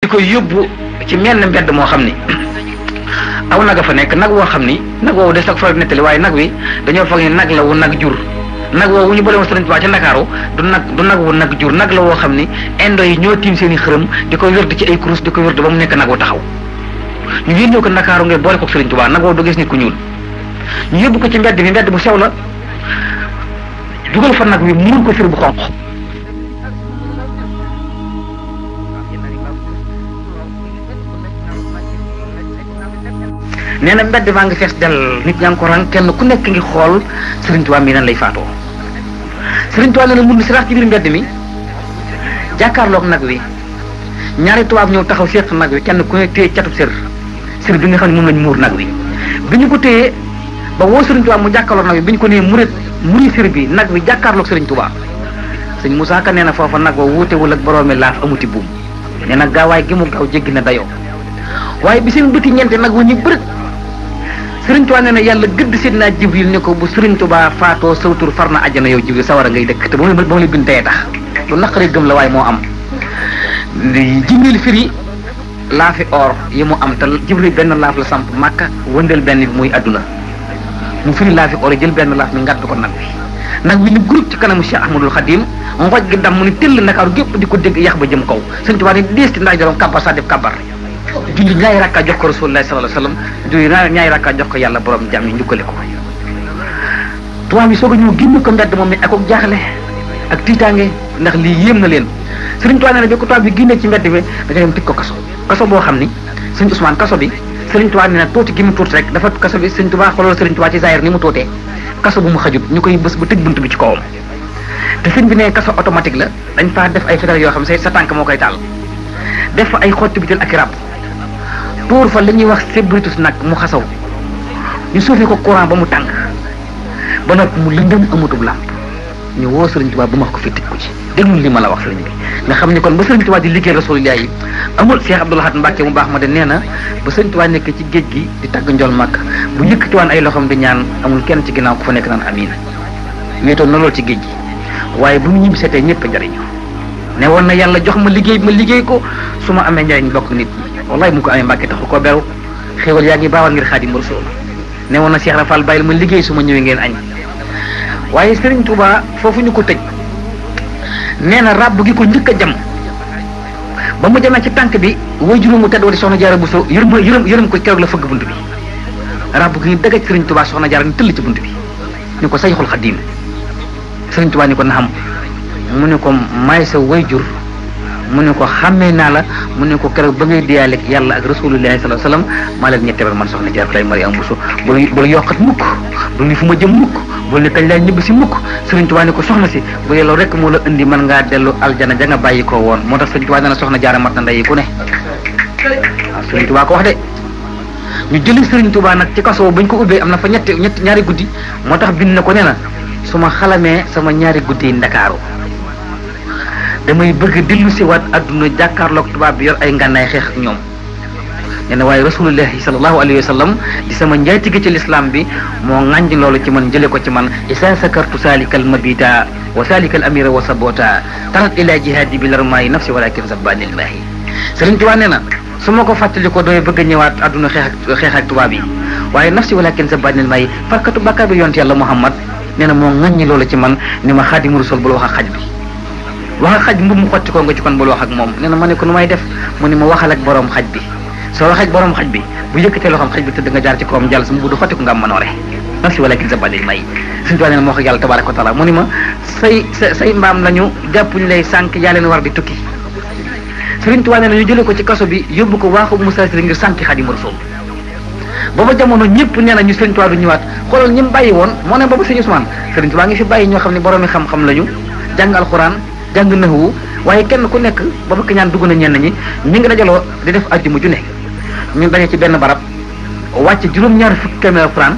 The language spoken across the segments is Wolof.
koy yóbbu ci menn mbedd moo xam ni aw nag a fa nekk nag woo xam ni nag woowu des ak faral nettali waaye nag wi dañoo foog ni nag la wu nag jur nag woowu ñu boole woon Sëriñ Tuubaa ca Ndakaaru du nag wu nag jur nag la woo xam ni indo yi ñoo tiim seen i xërëm di ko wérd ci ay kurus di ko wérd ba mu nekk nag wu taxaw ñu yónnee ko Ndakaaru ngay boole ko Sëriñ Tuubaa nag woowu du gis nit ku ñuul ñu yóbbu ko ci mbedd bi mbedd bu sew la dugal fa nag wi muur ko sër bu xonq nee na mbedd maa ngi fees del nit ñaa ngi ko rang kenn ku nekk ngi xool Sëriñ Tuubaa mi nan lay faatoo Sëriñ Tuubaa nee na mun si rax ci biir mbedd mi jàkkaarloog nag wi ñaari tubaab ñëw taxaw séq nag wi kenn ku ne téye catub sër bi nga xam ne moom lañ muur nag wi bi ñu ko téyee ba woo Sëriñ Tuubaa mu jàkkaarloog nag wi bi ñu ko nee muri sër bi nag wi jàkkaarloog Sëriñ Tuubaa sëñ Moussa Ka nee na foofa nag wa wuutewul ak boroomi laaf amuti buum nee na gaawaay gi mu gaaw jéggi na dayoo waaye bi seen bëti ñeente nag wa ñu bërët Sëriñ Tuubaa nee na yàlla gëdd Seydina Jibril ne ko bu Sëriñ Tuubaa faatoo sawtur far na àjjana yow Jibril sawara ngay dëkk te ba mu la bind tey tax lu naqari gëm la waaye moo am Jibril firi laafi or yi mu am te Jibril benn laaf la samp Màkka wëndeel benn bi muy àdduna mu firi laafi or yi jël benn laaf mi ngàdd ko nag wi ni groupe ci kanamu Cheikh Ahmadul Khadim ngooj gi dam mu ni tëll Ndakaaru gépp di ko dégg yax ba jëm kaw Sëriñ Tuubaa ni dees ti ndax jorom kabar sa def kabar julli ñaari rakka jox ko Rasulullah sallallahu alayhi wasallam julli ñaari rakka jox ko yàlla borom jàmm yi njukkale ko tubaab yi soog a ñëw génn ko mbedd moom mi ak jaaxle ak tiitaange ndax lii yéem na leen Sëriñ Tuubaa nee na bi ko tubaab bi génnee ci mbedd bi dañoo dem tëj ko kaso boo xam ni Sëriñ Ousmane kaso bi Sëriñ Tuubaa nee na tuuti gi mu tuuti rek dafa kaso bi Sëriñ Tuubaa xoolal Sëriñ Tuubaa ci zaahir ni mu tuutee kaso bu mu xajut ñu koy bës ba tëj bunt bi ci kawam te sëñ bi ne kaso automatique la dañ faa def ay fetal yoo xam ne sa tànk moo koy taal def fa ay xotti bitel ak i ràbb tuur fa li ñuy wax sébritus nag mu xasaw ñu suufee ko courant ba mu tàng ba nag mu lëndëm amutub làmp ñu woo Sëriñ Tuubaa ba ma ko fi tëj ko ci déglu li ma la wax sëriñ bi nga xam ni kon ba Sëriñ Tuubaa di liggéey Rasulullah yi amul Cheikh Abdoul Ahad Mbacké mu baax ma de nee na ba Sëriñ Tuubaa nekk ci géej gi di tagg njool màkk bu yëkkatiwaan ay loxoom di ñaan amul kenn ci ginnaaw ku fa nekk naan amiin wéetoon na lool ci géej gi waaye bu mu ñibbi seetee ñëpp a njariñu ne woon na yàlla jox ma liggéey ko su ma amee njariñ bokk nit ñi wallahi mu ko amee Mbàkke taxul koo beru xéwal yaa ngi baawal ngir Xaadimu Rasuul ne woon na Cheikh Rafal bàyyil ma liggéey su ma ñëwee ngeen añ waaye Sëriñ Tuubaa foofu ñu ko tëj nee na ràbb gi ko njëkk a jam ba mu jamee ci tànk bi way juróom mu tedd wala Soxna Jaara Buso yërëm ko keroog la fëgg bunt bi ràbb gi ñu dëgg Sëriñ Tuubaa Soxna Jaara ñu tëll ci bunt bi ñu ko Sayxul Xadiim Sëriñ Tuubaa ni ko naxam mu ne ko may sa way jur mu ne ko xàmmee naa la mu ne ko keroog ba ngay diyaaleeg yàlla ak Rasulullahi sallallahu alayhi wasallam maa leen ñetteel man Soxna Jaara lay Mariama Buso bul yokkat mukk bul ni fu ma jëm mukk bul ni kañ lay ñibbi si mukk Sëriñ Tuubaa ni ko soxna si bu yelloo rek moo la indi mën ngaa dellu aljana ja nga bàyyi ko woon moo tax Sëriñ Tuubaa dana Soxna Jaara mat na ndey ku ne waaw Sëriñ Tuubaa ko wax de ñu jëli Sëriñ Tuubaa nag ci kaso bañ ko ubbee am na fa ñaari guddi moo tax bind na ko nee na su ma xalamee sama ñaari guddi yi Ndakaaru damay bëgg dellu si waat adduna jàkkaarloog tubaab bi yor ay ngànnaay xeex ak ñoom nee na waaye rasulullahi sallallahu alayhi wa sallam di sama njaatige ci lislaam bi moo ŋànj loolu ci man jële ko ci man isa sakartu salikal mabita wa salikal amira wa sabota tarat ila jihadi bi larmaayi nafsi walakin zabanillahi Sëriñ Tuubaa nee na su ma ko fàttali ko damay bëgg a ñëwaat adduna xeex ak tubaab yi waaye nafsi walakin zabanillahi farkatu bàkkaar bi yonte yàlla Muhammad nee na moo ŋàññi loolu ci man ni ma Xaadimu Rasuul bul wax ak xaj bi wax ak xaj mbub mu xotti ko nga ci kon bul wax ak moom nee na ma ne ko nu may def mu ni ma waxal ak borom xaj bi soo waxee ak borom xaj bi bu yëkkatee loo xam xaj bi tëdd nga jaar ci kawam jàll sama bu du xotti ko nga am manoore nafsi walakin zabanillahi may Sëriñ Tuubaa nee na moo wax ak yàlla tabaaraka wa taala mu ni ma say mbaam lañu jàppuñ lay sànq yaa leen war di tukki Sëriñ Tuubaa nee na ñu jëlee ko ci kaso bi yóbbu ko waaxu musaasiri ngir sànqi Xaadimu Rasuul booba jamono ñëpp nee na ñu Sëriñ Tuubaa du ñëwaat xoolal ñi mu bàyyi woon moo ne booba Sëriñ Ousmane Sëriñ Tuubaa ngi fi bàyyi ñoo xam ne boroomi xam-xam lañu jàng alxuraan jàng naxwu waaye kenn ku nekk ba fa ñaan dugg na ñenn ñi ñu ngi dajaloo di def àjjuma ju ne ñu daje ci benn barab wàcc juróom-ñaar fukki kaamil alxuraan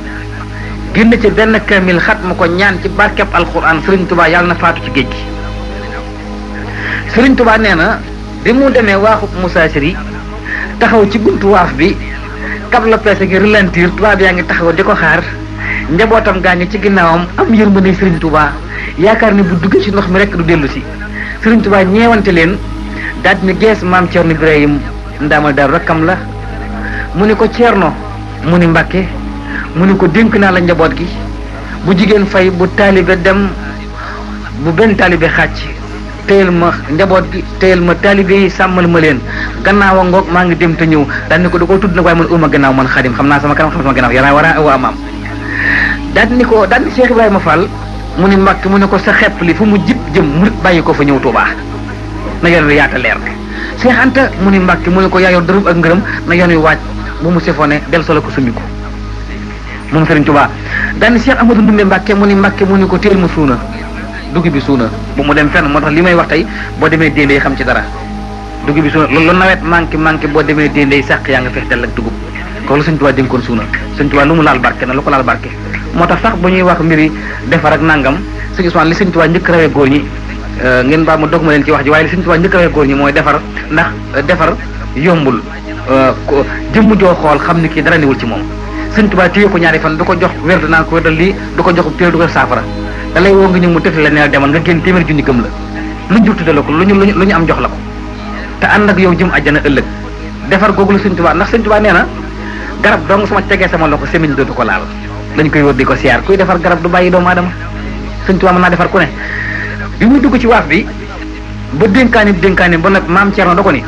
génn ci benn kaamil xat ma ko ñaan ci barkeb alxuraan Sëriñ Tuubaa yàlla na faatu ci géej gi Sëriñ Tuubaa nee na bi mu demee waaxu musaasiri taxaw ci buntu waaf bi kab la peese gi ralentir tubaab yaa ngi taxaw di ko xaar njabootam gaa ngi ci ginnaawam am yërmande Sëriñ Tuubaa yaakaar ne bu duggee ci ndox mi rek du dellu si Sëriñ Tuubaa ñeewante leen daal di ne gees maam Cerno Ibrahim ndaamal daal rakkam la mu ni ko Ceerno mu ni Mbàkke mu ni ko dénk naa la njaboot gi bu jigéen fay bu taalibe dem bu benn taalibe xàcc téyel ma njaboot gi téyel ma taalibe yi sàmmal ma leen gannaaw a ngoog maa ngi dem te ñëw daal ni ko da koo tudd nag waaye man uma gannaaw man Xaadim xam naa sama kanam xam sama gannaaw yaraa war a waa maam daal ni ko daal ni Cheikh Ibrahima Fall mu ni Mbàkke mu ne ko sa xepp li fu mu jib jëm murit bàyyi ko fa ñëw Tuubaa na yoon wi yaata leer Cheikh Anta mu ni Mbàkke mu ne ko yaa yor dërëm ak ngërëm na yoon wi waaj bu mu sefone del solo ko summiku moom Sëriñ Tuubaa daal ni Cheikh Amadou Ndumbe Mbàkke mu ni Mbàkke mu ni ko téel ma suuna dugub bi suuna bu mu dem fenn moo tax li may wax tey boo demee déndey xam ci dara dugub bi suuna loolu nawet manqué boo demee déndey sàq yaa nga fex del ak dugub ko lu Sëriñ Tuubaa dénkoon suuna Sëriñ Tuubaa lu mu laal barke na lu ko laal barke moo tax sax bu ñuy wax mbiri defar ak nangam Sëriñ Usmaan li Sëriñ Tuubaa njëkk rawee góor ñi ngeen baal ma dog ma leen ci wax ji waaye li Sëriñ Tuubaa njëkk rawee góor ñi mooy defar ndax defar yombul jëmm joo xool xam ni kii dara newul ci moom Sëriñ Tuubaa téye ko ñaari fan du ko jox wér naan ko wérdal lii du ko jox téere du ko saafara da lay woo nga ñëw mu tëfli la neel demal nga génn téeméeri junni gëm la luñ jur tudde la ko lu ñu am jox la ko te ànd ak yow jëm àjjana ëllëg defar googu la Sëriñ Tuubaa ndax Sëriñ Tuubaa nee na garab dong sama tegee sama loxo semiñ dootu ko laal dañ koy wër di ko siyaar kuy defar garab du bàyyi doomu aadama Sëriñ Tuubaa mën naa defar ku ne bi muy dugg ci waaf bi ba dénkaani ba nag maam Cerno da ko ni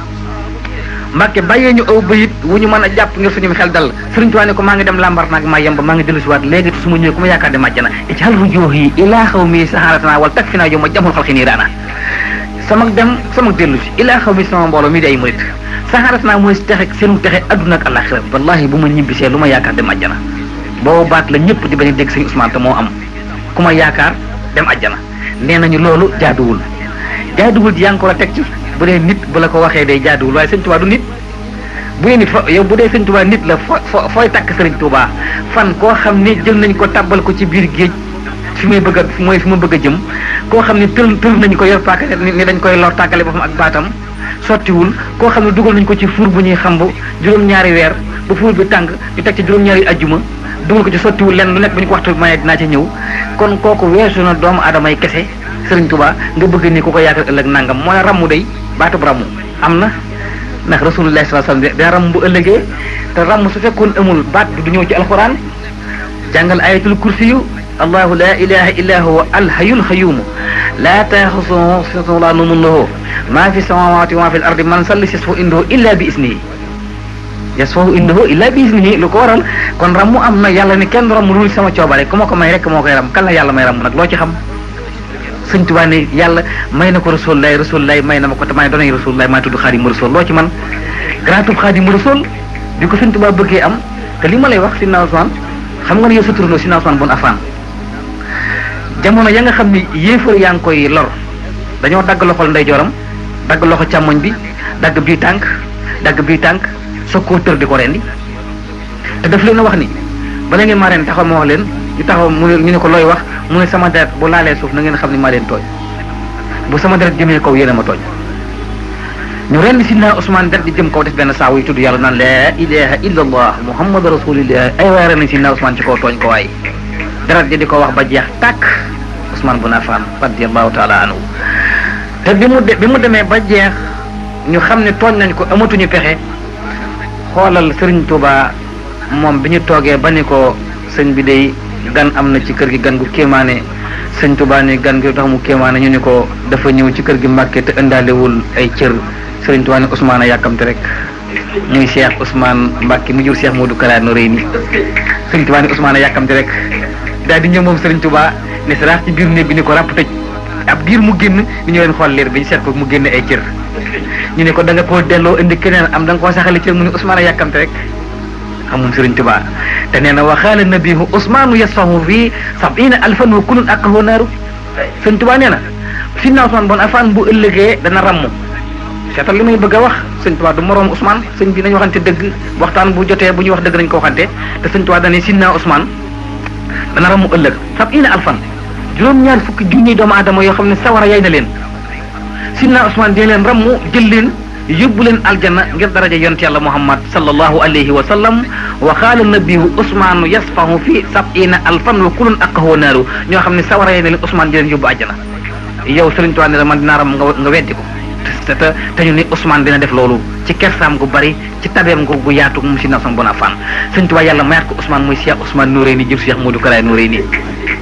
Mbàkke bàyyee ñu aw bayit wu ñu mën a jàpp ngir suñu xel dal Sëriñ Tuubaa ne ko maa ngi dem lambar naag maa yemba maa ngi dellu si waat léegi te su ma ñëwee ku ma yaakaar de màjjana ij'al rujuuhi ilaa xawmi saharatana wal takfina yow ma jamul xalqi nii daana sama dem sama dellu si ilaa xawmi sama mbooloo mi di ay murit saharatana mooy texe seenu texe adduna ak àllaxira wallahi bu ma ñibbisee lu ma yaakaar dem àjjana boobu baat la ñëpp di bañ a dégg Sëriñ Usmaan te moo am ku ma yaakaar dem àjjana nee nañu loolu jaaduwul ji yaa ngi ko war a teg ci bu dee nit bu la ko waxee day jaaduwul waaye Sëriñ Tuubaa du nit bu dee nit yow bu dee Sëriñ Tuubaa nit la fooy takk Sëriñ Tuubaa fan koo xam ni jël nañ ko tàbbal ko ci biir géej fi ma bëgg a jëm koo xam ne tël nañu ko yor paaka ni dañ koy lor tàkkale boppam ak baatam sottiwul koo xam ne dugal nañ ko ci fuur bu ñuy xamb juróom-ñaari weer ba fuur bi tàng ñu teg ci juróom-ñaari ajjuma dugal ko ci sottiwul lenn lu nekk bu ñu ko waxtu maye dinaa ci ñëw kon kooku weesu na doomu aadama yi kese Sëriñ Tuubaa nga bëgg ni ku ko yaakaar ëllëg nangam mooy rammu day baatub rammu am na ndax rasulullah sallallahu alayhi wasallam da ram bu ëllëgee te ram su fekkoon amul baat du ñëw ci alquran jàngal ayatul kursi yu allahu la ilaha illa huwa alhayyul qayyum la taxusuhu sinatun wala nawmun lahu ma fi samawati wa ma fi al ardi man salli yasfahu indahu illa bi isnihi lu ko waral kon ram mu am na yàlla ni kenn ram lu sama coobare ku ma ko may rek moo koy ram kan la yàlla may ram nag loo ci xam Sëriñ Tuubaa ne yàlla may na ko rasulullahi may na ma ko te may doonay rasulullahi maa tudd Xaadimu Rasuul loo ci man garaatub Xaadimu Rasuul bi ko Sëriñ Tuubaa bëggee am te li ma lay wax Sidna Usmaan xam nga ne yow sa turandoo Sidna Usmaan bun Affaan jamono ya nga xam ni yéefar yaa ngi koy lor dañoo dagg loxol ndeyjooram dagg loxo càmmoñ bi dagg bii tànk soog koo tër di ko rendi te daf leen a wax ni bala ngeen maa ren taxaw ma wax leen ñu taxaw ñu ne ko looy wax mu ne sama deret bu laalee suuf na ngeen xam ne maa leen tooñ bu sama deret jëmee kaw yéen a ma tooñ ñu rendi Sidna Usmaan deret di jëm kaw def benn saawu yu tudd yàlla naan laa ilaha illa allah muhammadu rasulillah ay waay ren nañ Sidna Usmaan ci kaw tooñ ko waay deret ji di ko wax ba jeex tàkk Usmaan bun Affaan radiyallahu taala anhu te bi mu demee ba jeex ñu xam ne tooñ nañ ko amatuñu pexe xoolal Sëriñ Tuubaa moom bi ñu toogee ba ni ko sëñ bi day gan am na ci kër gi gan gu kéemaane Sëriñ Tuubaa ni gan gi tax mu kéemaane ñu ni ko dafa ñëw ci kër gi Mbàkke te indaalewul ay cër Sëriñ Tuubaa ni Usmaan a yàkkamte rek muy Cheikh Ousmane Mbàkke mu jur Cheikh Modou Kara Noreyni Sëriñ Tuubaa ni Usmaan a yàkkamte rek daal di ñëw moom Sëriñ Tuubaa ne saraax ci biir néeg bi ni ko ràpp tëj ab diir mu génn ni ñëw leen xool liir bi ñu seet ko mu génne ay cër ñu ne ko da nga koo delloo indi keneen am da nga koo saxali cër mu ne Usmaan a yàkkamte rek xamum Sëriñ Tuubaa te nee na waxaala nabihu Usmaanu yasfahu fii 70,000 wa kullun aqahu naaru Sëriñ Tuubaa nee na Sidna Usmaan bun Affaan bu ëllëgee dana ramm seetal li may bëgg a wax Sëriñ Tuubaa du moroom Usmaan sëñ bi nañu waxante dëgg waxtaan bu jotee bu ñuy wax dëgg nañu ko waxante te Sëriñ Tuubaa dane Sidna Usmaan dana ramm ëllëg 70,000 juróom-ñaar fukki junni doomu aadama yoo xam ne sawara yay na leen Sidna Usmaan dina leen ramm jël leen yóbbu leen aljanna ngir daraja yonent yàlla Muhammad sallallahu alayhi wa sallam wa qaala nabiyu Usmaanu yasfahu fi 70,000 wa kullun aqahu naaru ñoo xam ne sawara yay na leen Usmaan di leen yóbbu aljanna yow Sëriñ Tuubaa ne la man dinaa ram nga weddi ko te ñu ni Ousmane dina def loolu ci kersaam gu bari ci tabeem gu yaatu moom si Ousmane bon Affan Sëriñ Tuubaa yàlla mayaat ko Ousmane muy Cheikh Ousmane Noreyni jël Cheikh Modou Kara Noreyni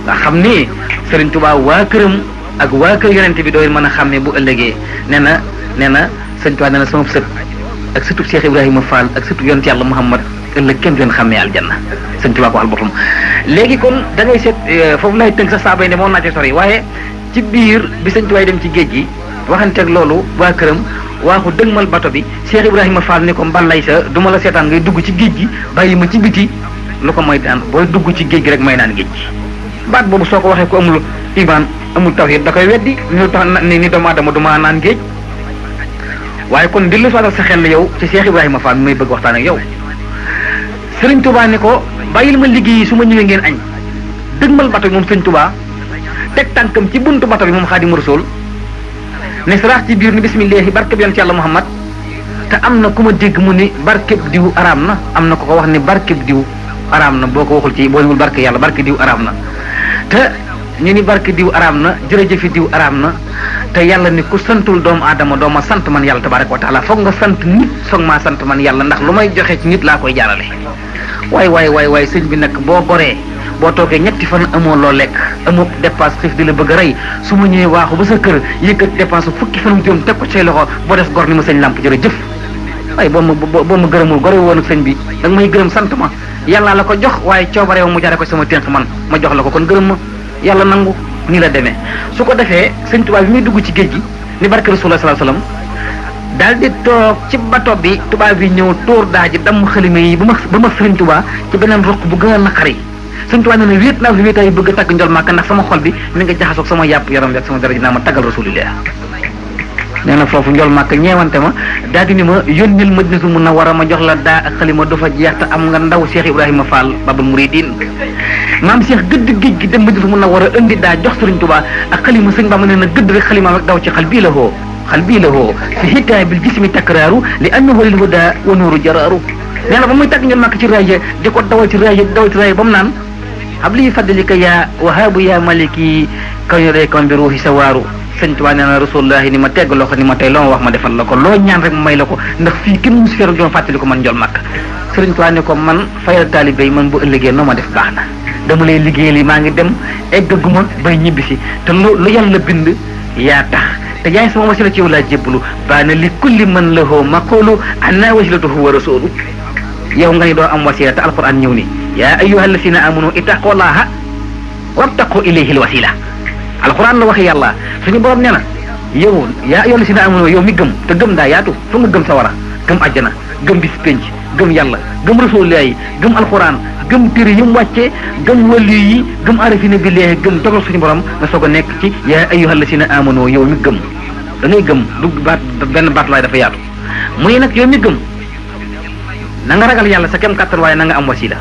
nga xam ni Sëriñ Tuubaa waa këram ak waa kër yonente bi dooy mën a xàmmee bu ëllëgee nee na Sëriñ Tuubaa nee na sama sët ak sëtub Cheikh Ibrahima Fall ak sëtub yonent yàlla Muhammad ëllëg kenn du leen xàmmee aljanna Sëriñ Tuubaa ko waxal boppam léegi kon da ngay seet foofu lay tënk sa saabay ne moo naa ci sori waaye ci biir bi Sëriñ Tuubaa dem ci géej gi waxanteeg loolu waa këram waaxu dëgmal bato bi Cheikh Ibrahima Fall ni ko mbalay sa du ma la seetaan ngay dugg ci géej gi bàyyi ma ci biti lu ko mooy daan booy dugg ci géej gi rek may naan géej gi baat boobu soo ko waxee ko amul iman amul tawhid da koy weddi ni tax ni doomu aadama du ma naan géej waaye kon dillu sootal sa xel yow ci Cheikh Ibrahima Fall mi may bëgg waxtaan ak yow Sëriñ Tuubaa ni ko bàyyil ma liggéey su ma ñëwee ngeen añ dëgmal bato bi moom Sëriñ Tuubaa teg tànkam ci buntu bato bi moom Xaadimu Rasuul ne saraax ci biir ni bismillahi barkeb yonent yàlla Muhammad te am na ku ma dégg mu ni barkeb diw araam na am na ko ko wax ni barkeb diw araam na boo ko waxul ci boo niwul barke yàlla barke diw araam na te ñu ni barke diw araam na jërëjëfi diw araam na te yàlla ni ku santul doomu aadama doo ma sant man yàlla tabaraka wa taala foog nga sant nit soog maa sant man yàlla ndax lu may joxe ci nit laa koy jaarale waay sëñ bi nag boo goree boo toogee ñetti fan amoo loo lekk amoo dépense xiif di la bëgg a rey su ma ñëwee waaxu ba sa kër yëkkat dépense fukki fanum juróom teg ko say loxo boo def gor ni ma sëñ làmp jërëjëf waaye boo ma gërëmul gore woon ak sëñ bi da nga may gërëm sant ma yàlla la ko jox waaye coobare mu jaare ko sama ténk man ma jox la ko kon gërëm ma yàlla nangu nii la demee su ko defee Sëñ Tuubaa bi muy dugg ci géej gi ni barke Rasulullah sallallahu alayhi wasallam daal di toog ci bato bi tubaab bi ñëw tóor daa ji damm xalima yi ba ma Sëñ Tuubaa ci beneen ruq bu gën a naqari Sëñ Tuubaa nee na wéet naa fi wéetaay bëgg a tagg njol Màkka ndax sama xol bi mi nga jaxasoog sama yàpp yaram bi ak sama dara ji naa ma taggal Rasulillah nee na foofu njol Màkka ñeewante ma daal di ni ma yónnil Madinatul Munawwara ma jox la daa ak xalima du fa jeex te am nga ndaw Cheikh Ibrahima Fall Babul Mouridine maam Cheikh gëdd géej gi dem Madinatul Munawwara indi daa jox Sëriñ Tuubaa ak xalima sëñ Bamba nee na gëdd rek xalima rek daw ci xal bii la hoo fi hikaaya bil jismi takraaru li annahu lil huda wa nuuru jaraaru nee na ba muy tàgg njol Màkka ci raaya di ko dawal ci raaya ba mu naan habli fadlika ya wahaabu ya maliki kaw yoree kaw bi ruuxi sa waaru Sëñ Tuubaa nee na Rasulullah ni ma tegg loo ko ni ma tey loo ma wax ma defal la ko loo ñaan rek ma may la ko ndax fii kenn musu feeru doon fàttali ko man njol Màkka Sëriñ Tuubaa ne ko man fayal taalibe yi man bu ëllëgee noo ma def baax na dama lay liggéeyal yi maa ngi dem eggaguma bay ñibbisi te lu yàlla bind yaa tax te yaay sama wasila ci yow laa jébbalu baana li kulli man lahu maqulu anna wasilatuhu wa rasulu yow nga ni doo am wasila te alquran ñëw ni yaa ayyuha alladina amanu ittaqullaha wabtaqu ilayhi alwasila alquran la waxe yàlla suñu borom nee na yow yaa ayyuha alladina amanu yow mi gëm te gëm daa yaatu fu nga gëm sawara gëm àjjana gëm bis penc gëm yàlla gëm rasulullah yi gëm alquran gëm téere yi mu wàccee gëm wali yi gëm arafina billahi gëm dogal suñu borom nga soog a nekk ci yaa ayyuha alladina amanu yow mi gëm da ngay gëm du baat benn baat laay dafa yaatu mu ne nag yow mi gëm na nga ragal yàlla sa kem kàttan waaye na nga am wasila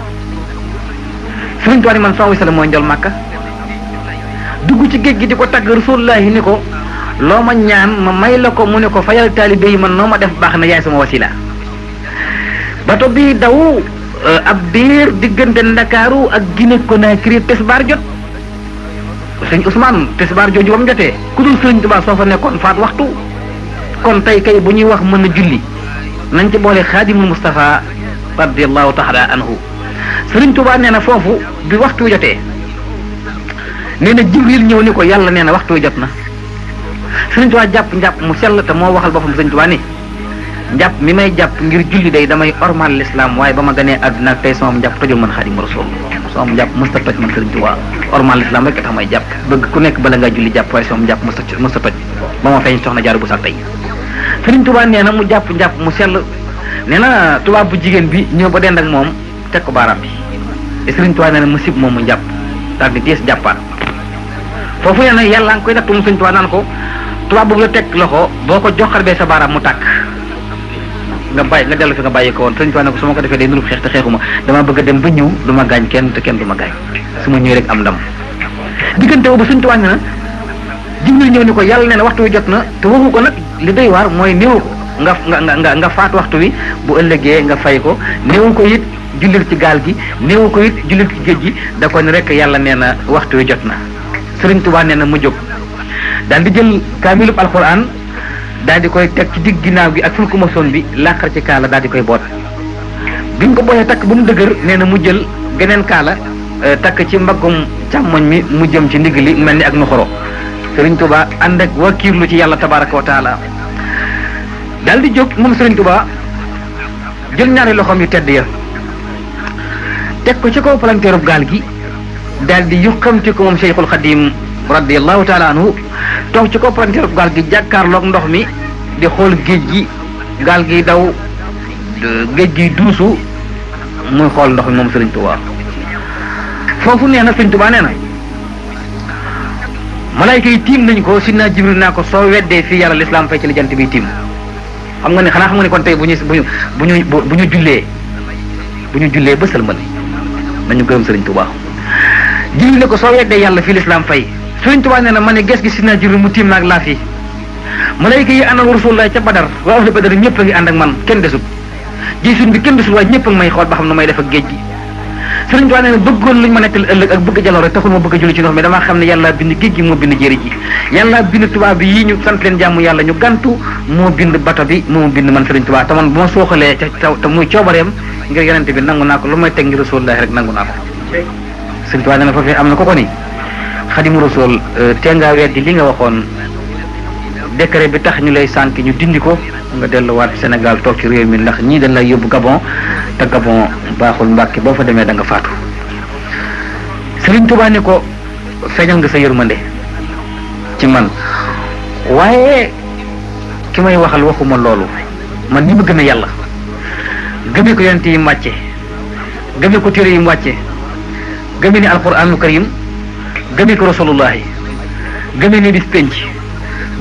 Sëriñ Tuubaa man sama wasila mooy njol Màkka dugg ci géej gi di ko tagg rasulullahi ni ko loo ma ñaan ma may la ko mu ne ko fayal taalibe yi man noo ma def baax na yaay sama wasila bato bi daw ab diir diggante Ndakaaru ak Guinée Conakry tisbaar jot sëñ Ousmane tisbaar jooju ba mu jotee ku dul Sëriñ Tuubaa soo fa nekkoon faat waxtu kon tey kay bu ñuy wax mën a julli nañ ci boole Xaadimul Mustafa radiyallahu taala anhu Sëriñ Tuubaa nee na foofu bi waxtu jotee nee na Jibril ñëw ni ko yàlla nee na waxtu jot na Sëriñ Tuubaa jàpp njàpp mu sell te moo waxal boppam Sëriñ Tuubaa ni njàpp mi may jàpp ngir julli day damay ormal l'islam waaye ba ma gënee àdduna ak tey sama njàpp tojul man Xaadimu Rasuul sama njàpp mësta toj man Sëriñ Tuubaa ormal l'islam rek tax may jàpp bëgg ku nekk bala nga julli jàpp waaye sama njàpp mësta toj ba ma feeñ soxna Jaaru bu sax tey Sëriñ Tuubaa nee na mu jàpp njàpp mu sell nee na tubaab bu jigéen bi ñëw ba dend ak moom teg ko baaraam bi te Sëriñ Tuubaa nee na mu sib moom mu jàpp daal di tees jàppaat foofu nee na yàlla nga koy nattu mu Sëriñ Tuubaa naan ko tubaab boobu la teg loxo boo ko joxar bee sa baaraam mu tàkk nga bàyyi nga dellu fi nga bàyyi ko woon Sëriñ Tuubaa ne ko su ma ko defee day nurub xeex te xeexuma dama bëgg a dem ba ñëw du ma gaañ kenn te kenn du ma gaañ su ma ñëwee rek am ndam diggante boobu Sëriñ Tuubaa ne na Jibril ñëw ni ko yàlla nee na waxtu wi jot na te waxu ko nag li doy waar mooy néew ko nga faat waxtu wi bu ëllëgee nga fay ko néew ko it jullil ci gaal gi néew ko it jullil ci géej gi da ko ne rek yàlla nee na waxtu wi jot na Sëriñ Tuubaa nee na mu jóg daal di jël kaamilub alquran daal di koy teg ci digg ginnaaw gi ak fulku masoon bi làqar ci kaala daal di koy boot bi mu ko boolee takk ba mu dëgër nee na mu jël geneen kaala takk ci mbaggum càmmoñ mi mu jëm ci ndigg li mel ni ak nuxoro Sëriñ Tuubaa ànd ak wakiirlu ci yàlla tabaraka wa taala daal di jóg moom Sëriñ Tuubaa jël ñaari loxoom yu tedd ya teg ko ci kaw palanteerub gaal gi daal di yuqamti ko moom Cheikhul Xadim radiyallahu taala anhu toog ci kaw palanteerub gaal gi jàkkaarloog ndox mi di xool géej gi gaal gi daw géej gi duusu muy xool ndox mi moom Sëriñ Tuubaa foofu nee na Sëriñ Tuubaa nee na malaayka yi tiim nañ ko sidna Jibril naa ko soo weddee fii yàlla lislaam fay ci li jant bi tiim xam nga ne xanaa xam nga ne kon tey bu ñu jullee ba sëlmal nañu gërëm Sëriñ Tuubaa Jibril ne ko soo weddee yàlla fii lislaam fay Sëriñ Tuubaa nee na ma ne ges gi sidna Jibril mu tiim naag laa fii malaayka yi àndal Rasulullah ca Badar waa ahlu Badar ñëpp a ngi ànd ak man kenn desut ji suñ bi kenn desul waaye ñëpp ak may xool ba xam na may def ak géej gi Sëriñ Tuubaa nee na bëggoon luñu ma nettali ëllëg ak bëgg jaloore taxul ma bëgg a julli ci ndox mi damaa xam ne yàlla bind géej gi moo bind jéeri ji yàlla bind tubaab bi yii ñu sant leen jàmm yàlla ñu gantu moo bind bato bi moo bind man Sëriñ Tuubaa te man bu ma sooxalee te muy coobareem ngir yonente bi nangu naa ko lu may teg ngir Rasulullah rek nangu naa ko Sëriñ Tuubaa nee na foofee am na ko ko ni Xadimu Rasul tee ngaa weddi li nga waxoon décret bi tax ñu lay sànk ñu dindi ko nga delluwaat Sénégal toog ci réew mi ndax ñii dañ lay yóbbu Gabon te Gabon baaxul Mbàkke boo fa demee da nga faatu Sëriñ Tuubaa ne ko feeñal nga sa yërmande ci man waaye ki may waxal waxuma loolu man ni ma gëmee yàlla gëmee ko yonent yi mu wàcce gëmee ko téere yi mu wàcce gëmee ni alquraanul karim gëmee ko rasulullahi gëmee ni bis penc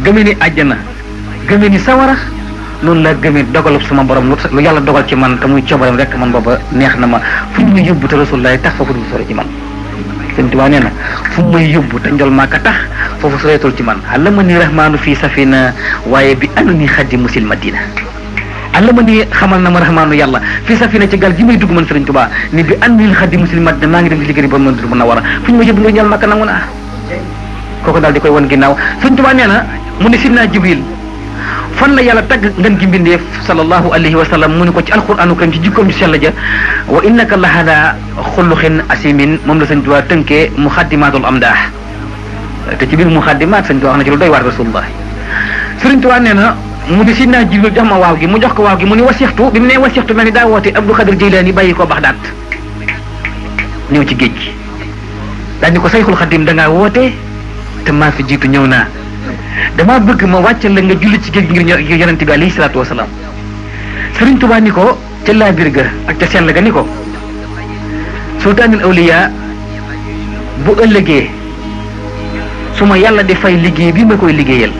gëmee ni àjjana gëmee ni sawara noonu laa gëmee dogalub sama borom lu yàlla dogal ci man te muy coobaram rek man booba neex na ma fu ñu may yóbbu te rasulullahi tax foofu du sore ci man Sëriñ Tuubaa nee na fu may yóbbu te njol maaka tax foofu soreetul ci man allama ni rahmaanu fii safina waaye bi anu ni xaddi musil madina allama ni xamal na ma rahmaanu yàlla fii safina ci gal gi may dugg man Sëriñ Tuubaa ni bi anu ni xaddi musil madina maa ngi dem ci liggéey ba mën a war a fu ñu may yóbbu nga njol maaka nangu naa kooku daal di koy won ginnaaw Sëriñ Tuubaa nee na mu ne sidna Jibril fan la yàlla tagg ngeen gi mbindeef sallallahu alayhi wa sallam mu ne ko ci alquranu karim ci jikkoom ci sell ja wa innaka la hada xuluqin asimin moom la Sëriñ Tuubaa tënkee muxaddimatul amdaax te ci biir muxaddimaat Sëriñ Tuubaa wax na ci lu doy waar rasulullah Sëriñ Tuubaa nee na mu di sidna Jibril jox ma waaw gi mu jox ko waaw gi mu ni wasixtu bi mu nee wasixtu mel ni daa woote Abdul Xadir Jeylaani bàyyi ko Baxdaad ñëw ci géej gi daal ni ko Sayxul Xadim da ngaa woote te maa fi jiitu ñëw naa dama bëgg ma wàccal la nga julli ci géej gi ngir yonente bi alayhi salaatu wasalaam Sëriñ Tuubaa ni ko ca laabir ga ak ca sell ga ni ko sultaanul awliya bu ëllëgee su ma yàlla di fay liggéey bi ma koy liggéeyal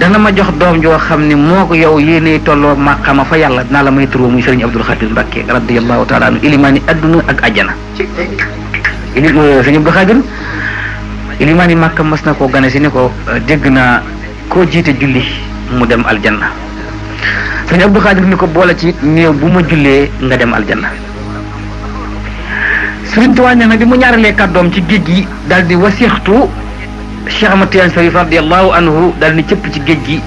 dana ma jox doom joo xam ne moo ko yow yéenee tolloo maqama fa yàlla dinaa la may turoo muy Sëriñ Abdul Xaadir Mbàkke radiyallahu taala anhu ilimaani adduna ak ajjana Sëriñ Abdul Xaadir ilimaani Màkka mas na koo gane si ni ko dégg naa koo jiite julli mu dem aljanna Sëriñ Abdul Xaadir ni ko boole ci néew bu ma jullee nga dem aljanna Sëriñ Tuubaa nee na bi mu ñaaralee kàddoom ci géej gi daal di wasixtu Cheikh Ahmad Tijaan Sarif radiyallahu anhu daal ni cëpp ci géej gi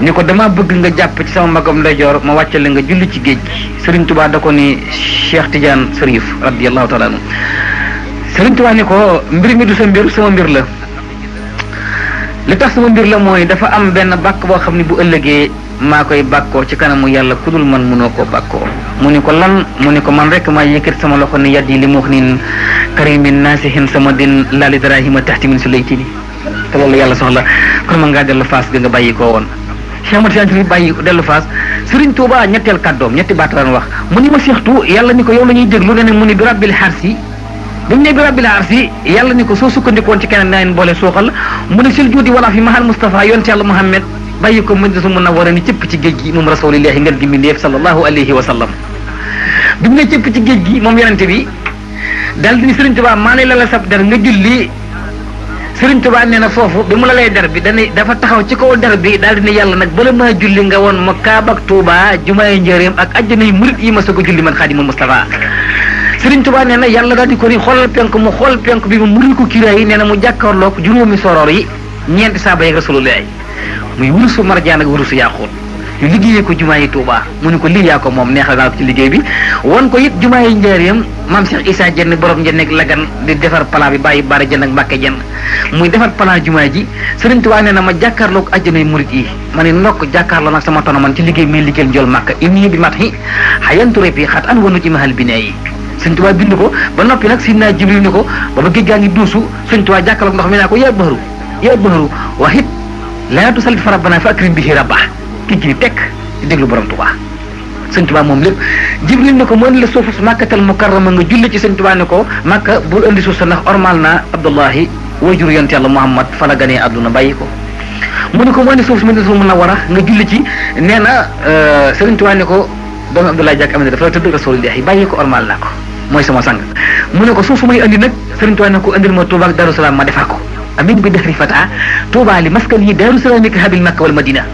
ni ko dama bëgg nga jàpp ci sama magam ndeyjoor ma wàccale nga julli ci géej gi Sëriñ Tuubaa da ko ni Cheikh Tijaan Sarif radiyallahu taala anhu Sëriñ Tuubaa ni ko mbir mi du sa mbir sama mbir la li tax sama mbir la mooy dafa am benn bàkk boo xam ne bu ëllëgee maa koy bàkkoo ci kanamu yàlla ku dul man mënoo koo bàkkoo mu ni ko lan mu ni ko man rek maa yëkkati sama loxo ni yaddi li mu wax nin karimin naasihin sama din laali darahima taxti min su laytini te loolu yàlla soxla kon man ngaa dellu faas ga nga bàyyi koo woon Cheikh Ahmad Tijaan Sarif bàyyi dellu faas Sëriñ Tuubaa ñetteel kàddoom ñetti baat la wax mu ni ma seextu yàlla ni ko yow la ñuy déglu ne mu ni bi rabbil xarsi bi mu ne bi rabbil arsi yàlla ni ko soo sukkandikoon ci keneen naa leen boole suuxal mu ne sil juudi wala fi mahal Mustafa yonte yàlla Muhammad bàyyi ko Madinatu Munawwara ni cëpp ci géej gi moom rasulillahi ngeen gi mbindeef sallallahu alayhi wa sallam bi mu ne cëpp ci géej gi moom yonente bi daal di ni Sëriñ Tuubaa maa lay lala sab der nga julli Sëriñ Tuubaa nee na foofu bi mu la lay der bi dafa taxaw ci kaw der bi daal di ne yàlla nag bala maa julli nga woon ma Kaaba ak Tuubaa jumaay njëreem ak ajjanay murit yi ma soog a julli man Xaadimul Mustafa Sëriñ Tuubaa nee na yàlla daal di ko ni xoolal penk mu xool penk bi mu muri ko kiiraay yi nee na mu jàkkaarloog juróomi soroor yi ñeenti saaba yi rasulullah muy wurusu marjaan ak wurusu yaaxuut ñu liggéeyee ko jumaa yi Touba mu ne ko lii yaa ko moom neexal naa ko ci liggéey bi won ko it jumaa yi njaareem maam Cheikh Issa Dieng borom Dieng ak Lagan di defar plan bi bàyyi Baara Dieng ak Mbàkke Dieng muy defar plan jumaa ji Sëriñ Tuubaa nee na ma jàkkaarloo ko àjjanay murit yi ma ne ndokk jàkkaarloo nag sama tono man ci liggéey mi liggéeyal njool Màkka inni bi mat yi xayantu rep yi xat an wanu ci mahal bi nee yi Sëriñ Tuubaa bind ko ba noppi nag Sidna Jibril ni ko ba ba géej gaa ngi duusu Sëriñ Tuubaa jàkkaarloo ndox mi naa ko yaa bahru waxit laa tusallit fa rabbana fa akrim bihi rabba kii ci tekk di déglu borom Tuubaa Sëñ Tuubaa moom lépp Jibril ne ko mën la suufu su Makkatal Mukarrama nga julli ci Sëñ Tuubaa ne ko Makka bul indi suuf sa ndax ormal naa Abdullahi wajur yonent Yàlla Muhammad fa la ganee àdduna bàyyi ko mu ne ko mu indi suuf su Madinatul Munawwara nga julli ci nee na Sëñ Tuubaa ne ko doomu Abdullahi jàkk am ne dafa la tudd Rasuulullaahi bàyyi ko ormal naa ko mooy sama sang mu ne ko suuf su may indi nag Sëñ Tuubaa ne ko indil ma Tuubaa ak Daaru Salaam ma defar ko amin bi dexri fata Tuubaa li maskan yi Daaru Salaam ka habil Makka wal Madina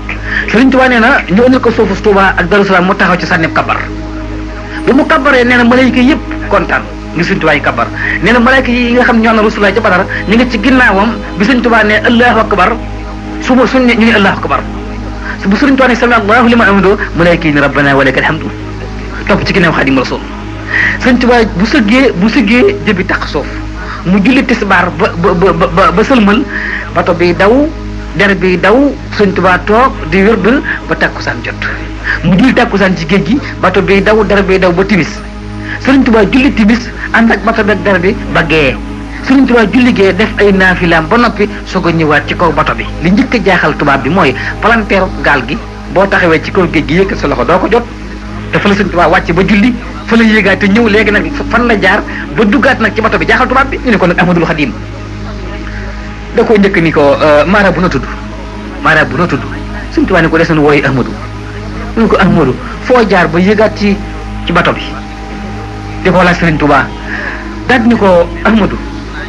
Sëriñ Tuubaa nee na ñu indil ko suufu Tuubaa ak Daaru Salaam mu taxaw ci sànni kabar bi mu kabaree nee na malayka yëpp kontaan ngir Sëriñ Tuubaa yi kabar nee na malayka yi nga xam ne ñoo na Rasulullah ca Badar ñu ngi ci ginnaawam bi Sëriñ Tuubaa ne Allahu akbar suba suñ ne ñu ngi Allahu akbar bu Sëriñ Tuubaa ne sami Allahu liman hamidahu malayka yi ne rabbana wa lakal hamdu topp ci ginnaaw Xaadimu Rasuul Sëriñ Tuubaa bu sëggee jëbi tax suuf mu julli tisbaar ba sëlmal bato bi daw der bi daw Sëñ Tuubaa toog di wërd ba takkusaan jot mu julli takkusaan ci géej gi bato bi daw der bi daw ba timis Sëñ Tuubaa julli timis ànd ak bato bi ak der bi ba gee Sëñ Tuubaa julli gee def ay naafilaam ba noppi soog a ñëwaat ci kaw bato bi li njëkk a jaaxal tubaab bi mooy palanteeru gaal gi boo taxawee ci kaw géej gi yëkkat sa loxo doo ko jot te fa la Sëñ Tuubaa wàcc ba julli fa la yéegaat te ñëw léegi nag fan la jaar ba duggaat nag ci bato bi jaaxal tubaab bi ñu ne ko nag Ahmadul Xadim da koo njëkk ni ko maara bu na tudd Sëñ Tuubaa ne ko des nañu wooyu Ahmadu ñu ne ko Ahmadu foo jaar ba yéegaat ci bato bi di ko laaj Sëriñ Tuubaa daal ni ko Ahmadu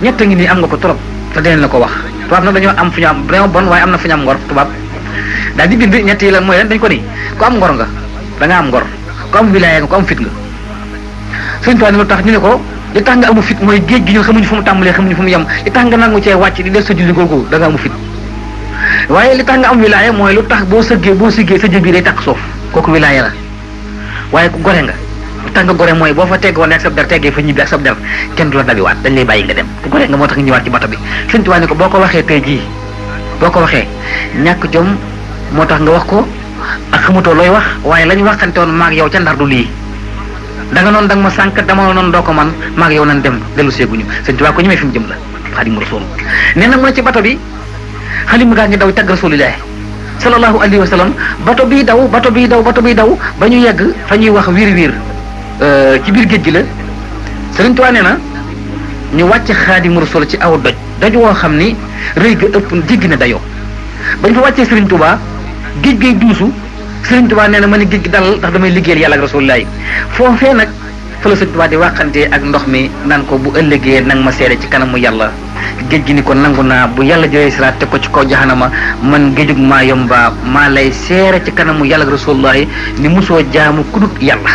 ñett ngi nii am nga ko trop te dinañ la ko wax tubaab nag dañoo am fu ñu am vraiment bon waaye am na fu ñu am ngor tubaab daal di bind ñett yi lan mooy lan dañ ko ni ko am ngor nga da nga am ngor ko am wilaaya nga ko am fit nga Sëriñ Tuubaa ne lu tax ñu ne ko li tax nga amu fit mooy géej gi ñun xamuñu fu mu tàmbalee xamuñu fu mu yem li tax nga nangu cee wàcc di def sa julli googu da nga amu fit waaye li tax nga am wilaaya mooy lu tax boo siggee sa jëb bi day tax suuf kooku wilaaya la waaye ku gore nga lu tax nga gore mooy boo fa teggoon ak sab der teggee fa ñibbi ak sab der kenn du la dabiwaat dañ lay bàyyi nga dem ku gore nga moo tax nga ñëwaat ci bato bi Sëriñ Tuubaa ne ko boo ko waxee tey jii boo ko waxee ñàkk jom moo tax nga wax ko ak xamutoo looy wax waaye lañ waxante woon maag yow ca Ndar du lii da nga noonu da nga ma sànq dama noonu doo ko man maag yow nan dem dellu seeguñu Sëñ Tuubaa ko ñemee fi mu jëm la Xaadimu Rasuul nee na mu ne ci bato bi xalima gaa ngi daw tagg Rasuulillaahi sallallahu alayhi wa sallam bato bi daw ba ñu yegg fa ñuy wax wiir ci biir géej gi la Sëriñ Tuubaa nee na ñu wàcc Xaadimu Rasuul ci aw doj woo xam ni rëy ga ëpp jéggi na dayoo bañ fa wàccee Sëriñ Tuubaa géej gay duusu Sëriñ Tuubaa nee na ma ne géej gi dalal ndax damay liggéeyal yàlla ak Rasuulullaahi foofee nag fa la Sëriñ Tuubaa di waxante ak ndox mi naan ko bu ëllëgee nang ma seere ci kanamu yàlla géej gi ni ko nangu naa bu yàlla jëlee siraat teg ko ci kaw jahanama man géejug maa yomba maa lay seere ci kanamu yàlla ak Rasuulullaahi ni mosoo jaamu kudut yàlla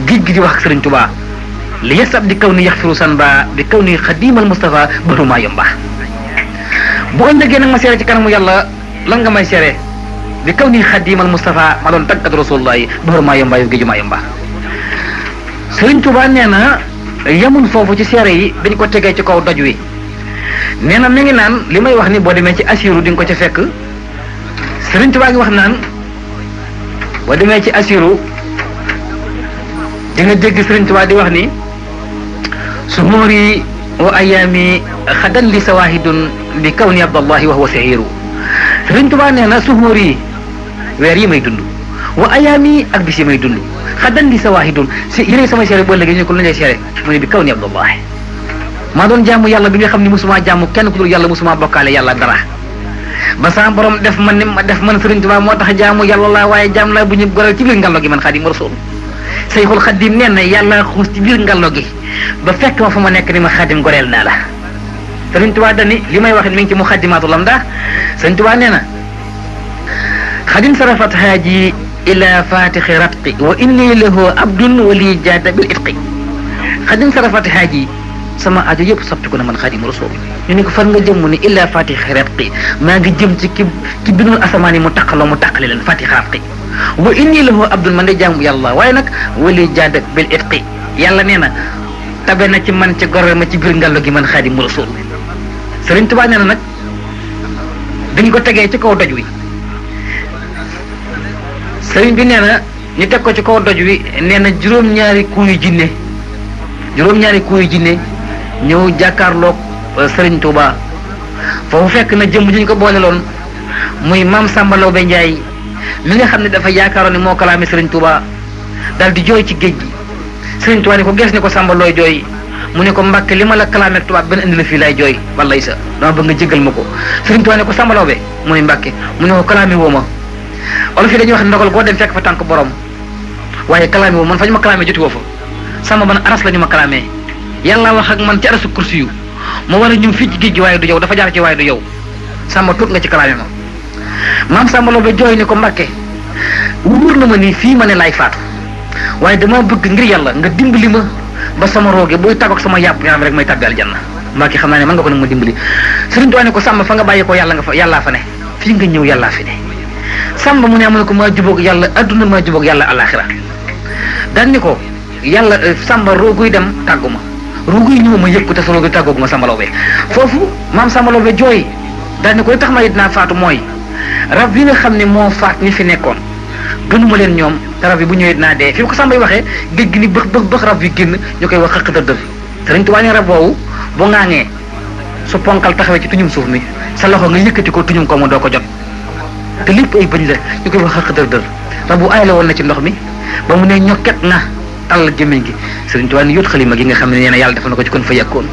géej gi di wax ak Sëriñ Tuubaa li yasab di kaw ni yaxfiru san ba bi kaw ni xadimal Mustafa baru maa yomba bu ëllëgee nag ma seere ci kanamu yàlla lan nga may seere bi kaw ni xadimal Mustafa ma doon taggat Rasulullahi baru maa yomba yow géeju maa yomba Sëriñ Tuubaa nee na yamul foofu ci seere yi dañ ko tegee ci kaw doj wi nee na mi ngi naan li may wax ni boo demee ci Asiru di nga ko ca fekk Sëriñ Tuubaa ngi wax naan boo demee ci Asiru di nga dégg Sëriñ Tuubaa di wax ni suhuuri wa ayaami xadan li sawahidun bi kaw ni Abdallahi wa huwa sahiru Sëriñ Tuubaa nee na suhuuri weer yi may dund wa ayaami ak bis yi may dund xadan li sawahidun si yéen samay seere boo léegi ñu ko lu ngay seere mu ne bi kaw ni Abdallahi maa doon jaamu yàlla bi nga xam ne mosuma jaamu kenn ku dul yàlla mosuma bokkaale yàlla dara ba sama borom def man ni ma def man Sëriñ Tuubaa moo tax jaamu yàlla la waaye jaam la bu ñu goral ci biir ngallo gi man Xaadimu Rasuul Sayxul Xadim nee na yàlla xuus ci biir ngallo gi ba fekk ma fa ma nekk ni ma Xadim goreel naa la Sëriñ Tuubaa dani li may wax mi ngi ci Muxaddimaatul Amdah Sëriñ Tuubaa nee na xadim sarafat haaji ila fatixi ratqi wa inni lahu abdun wali jaada bil itqi xadim sarafat haaji sama aajo yëpp soppiku na man Xaadimu Rasuul ñu ne ko fan nga jëm mu ne illa fatih rabqi maa ngi jëm ci ki bindoon asamaan yi mu taqaloo mu taqale leen fatih rabqi wa inni lahu abdul man de jaamu yàlla waaye nag wali jaadak bil itqi yàlla nee na tabe na ci man ci goreel ma ci biir ngallo gi man Xaadimu Rasuul Sëriñ Tuubaa nee na nag dañ ko tegee ci kaw doj wi sëriñ bi nee na ñu teg ko ci kaw doj wi nee na juróom-ñaari kuuyu jinne ñëw jàkkaarloog Sëriñ Tuubaa foofu fekk na jëmm ji ñu ko booleloon muy maam Samba Lawbe Njaay mi nga xam ne dafa yaakaaroon ne moo kalaame Sëriñ Tuubaa daal di jooy ci géej gi Sëriñ Tuubaa ni ko gees ni ko Samba looy jooy mu ne ko Mbàkke li ma la kalaame tubaab benn indi la fii lay jooy wallay sa dama bëgg nga jégal ma ko Sëriñ Tuubaa ne ko Samba Lawbe mu ne Mbàkke mu ne ko kalaame woo ma olof yi dañuy wax ndogal goo dem fekk fa tànk borom waaye kalaame woo man fa ñu ma kalaame joti woo fa Samba man aras la ñu ma kalaamee yàlla wax ak man ci arasu kursi yu ma war a ñëw fii ci géej gi waaye du yow dafa jaar ci waaye du yow Samba tuut nga ci kalaame ma maam Samba Lawbe jooy ni ko Mbàkke wóor na ma ni fii ma ne laay faatu waaye dama bëgg ngir yàlla nga dimbali ma ba sama rooge buy tàggoog sama yàpp yaram rek may tàbbi aljanna Mbàkke xam naa ne mën nga ko nag ma dimbali Sëriñ Tuubaa ne ko Samba fa nga bàyyi ko yàlla nga fa yàllaa fa ne fii nga ñëw yàllaa fi ne Samba mu ne amu ne ko maa jubóog yàlla adduna maa jubóog yàlla alaxira daan ni ko yàlla Samba rooguy dem tàggu ma rooguy ñëw ma yëg ko te sa rooguy tàggoog ma Samba Lawbe foofu maam Samba Lawbe jooy daan ni ko li tax ma dinaa faatu mooy rab yi nga xam ne moo faat ñi fi nekkoon gënuma leen ñoom te rab yi bu ñëwee dinaa dee fi ko Samba yi waxee géej gi ni bëx rab yi génn ñu koy wax xëq dër Sëriñ Tuubaa ne rab boobu bu ŋaaŋee su ponkal taxawee ci tuñum suuf mi sa loxo nga yëkkati ko tuñum ko mu doo ko jot te lépp ay bëñ la ñu koy wax xëq dër rab bu ay la woon na ci ndox mi ba mu ne ñokket na tàll jëmmiñ gi Sëriñ Tuubaa ni yóot xalima gi nga xam ne nee na yàlla defal na ko ci kon fa yàkkoon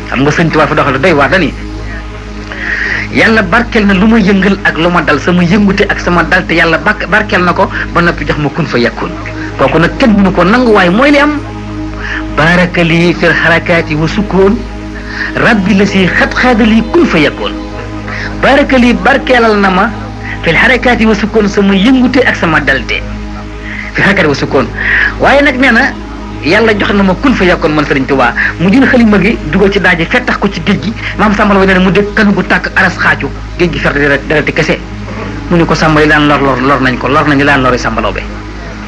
xam nga Sëriñ Tuubaa fa doxal doy waar dani yàlla barkeel na lu ma yëngal ak lu ma dal sama yëngute ak sama dal te yàlla barkeel na ko ba noppi jox ma kun fa yàkkoon kooku nag kenn mënu ko nangu waaye mooy li am baraka lii fil harakaati wa sukkoon rabbi la si xat-xaadali kun fa yàkkoon baraka lii barkeelal na ma fil harakaati wa sukkoon sama yëngute ak sama dalte fil harakaati wa sukkoon waaye nag nee na yàlla jox na ma kun fa yàkkoon man Sëriñ Tuubaa mu jël xalima gi dugal ci daaje fettax ko ci géej gi maam Samba Lawbe ne mu dégg kanu bu tàkk aras xaacu géej gi ferte dereti kese mu ne ko Samba yi daan lor nañ ko lor nañu daan lori Samba Lawbe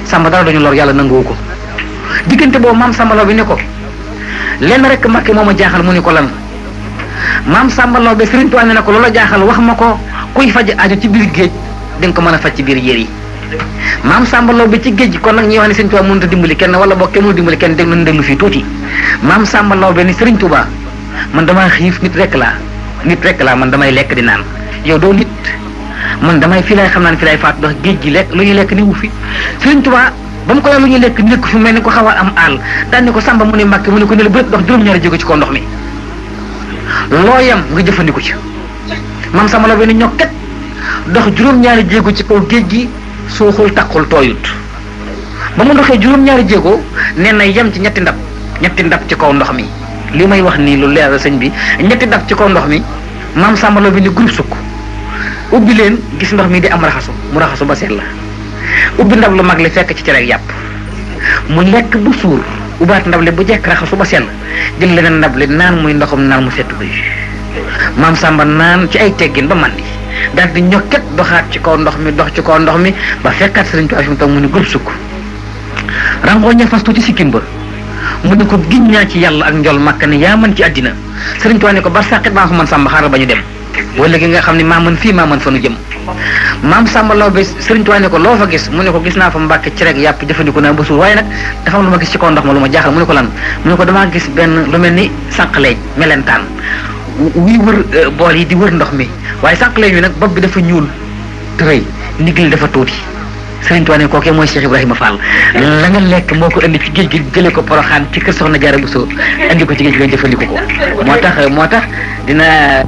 Samba dara dañu lor yàlla nanguwu ko diggante boobu maam Samba Lawbe ne ko lenn rek Mbàkke moo ma jaaxal mu ne ko lan maam Samba Lawbe Sëriñ Tuubaa ne ko loola jaaxal wax ma ko kuy faj aajo ci biir géej di nga ko mën a faj ci biir yéer yi maam Samba Lawbe ci géej gi kon nag ñuy wax ne Sëriñ Tuubaa mënut a dimbali kenn wala boog kenn mënut a dimbali kenn dégg nañu déglu fii tuuti maam Samba Lawbe ni Sëriñ Tuubaa man damaa xiif nit rek laa man damay lekk di naan yow doo nit man damay fii lay xam naa ne fii lay faatu ndax géej gi lekk lu ñuy lekk ni wu fi Sëriñ Tuubaa ba mu ko lu ñuy lekk nekk fi mel ni ko xaw a am àll daan ne ko Samba mu ne Mbàkke mu ne ko ne la bëri dox juróom-ñaari jéego ci kaw ndox mi loo yam nga jëfandiku ci maam Samba Lawbe ni ñokket dox juróom-ñaari jéego ci kaw géej gi suuxul taqul tooyut ba mu doxee juróom-ñaari jéego nee na yem ci ñetti ndab ci kaw ndox mi li may wax nii lu leer sëñ bi ñetti ndab ci kaw ndox mi maam Samba Lawbe ni groupe sukk ubbi leen gis ndox mi di am raxasu mu raxasu ba seet la ubbi ndab lu mag li fekk ci cere ak yàpp mu lekk bu suur ubbaat ndab li bu jekk raxasu ba sell jël leneen ndab li naan muy ndoxum naan mu sett bi maam Samba naan ci ay teggin ba mandi daal di ñokket doxaat ci kaw ndox mi dox ci kaw ndox mi ba fekkaat Sëriñ Tuubaa fi mu toog mu ne groupe sukk rangoo ña fas tuuti sikkim ba mu ne ko giñ ñaa ci yàlla ak njol màkk ne yaa mën ci àddina Sëriñ Tuubaa ne ko bar sàqit baa fa man Samba xaaral ba ñu dem boo léegi nga xam ne maa mën fii maa mën fa nu jëm maam Samba Lawbe Sëriñ Tuubaa ne ko loo fa gis mu ne ko gis naa fa Mbàkke ci rek yàpp jëfandiku naa ba suur waaye nag dafa am lu ma gis ci kaw ndox ma lu ma jaaxal mu ne ko lan mu ne ko damaa gis benn lu mel ni sànqleej melentaan wuy wër bool yi di wër ndox mi waaye sànqleej wi nag bopp bi dafa ñuul te rëy ndigli dafa tuuti Sëriñ Tuubaa ne kookee mooy Cheikh Ibrahima Fall la nga lekk moo ko indi ci géej gi jëlee ko Poroxaan ci kër Soxna Jaara Buso indi ko ci géej gi nga jëfandiku ko moo tax dina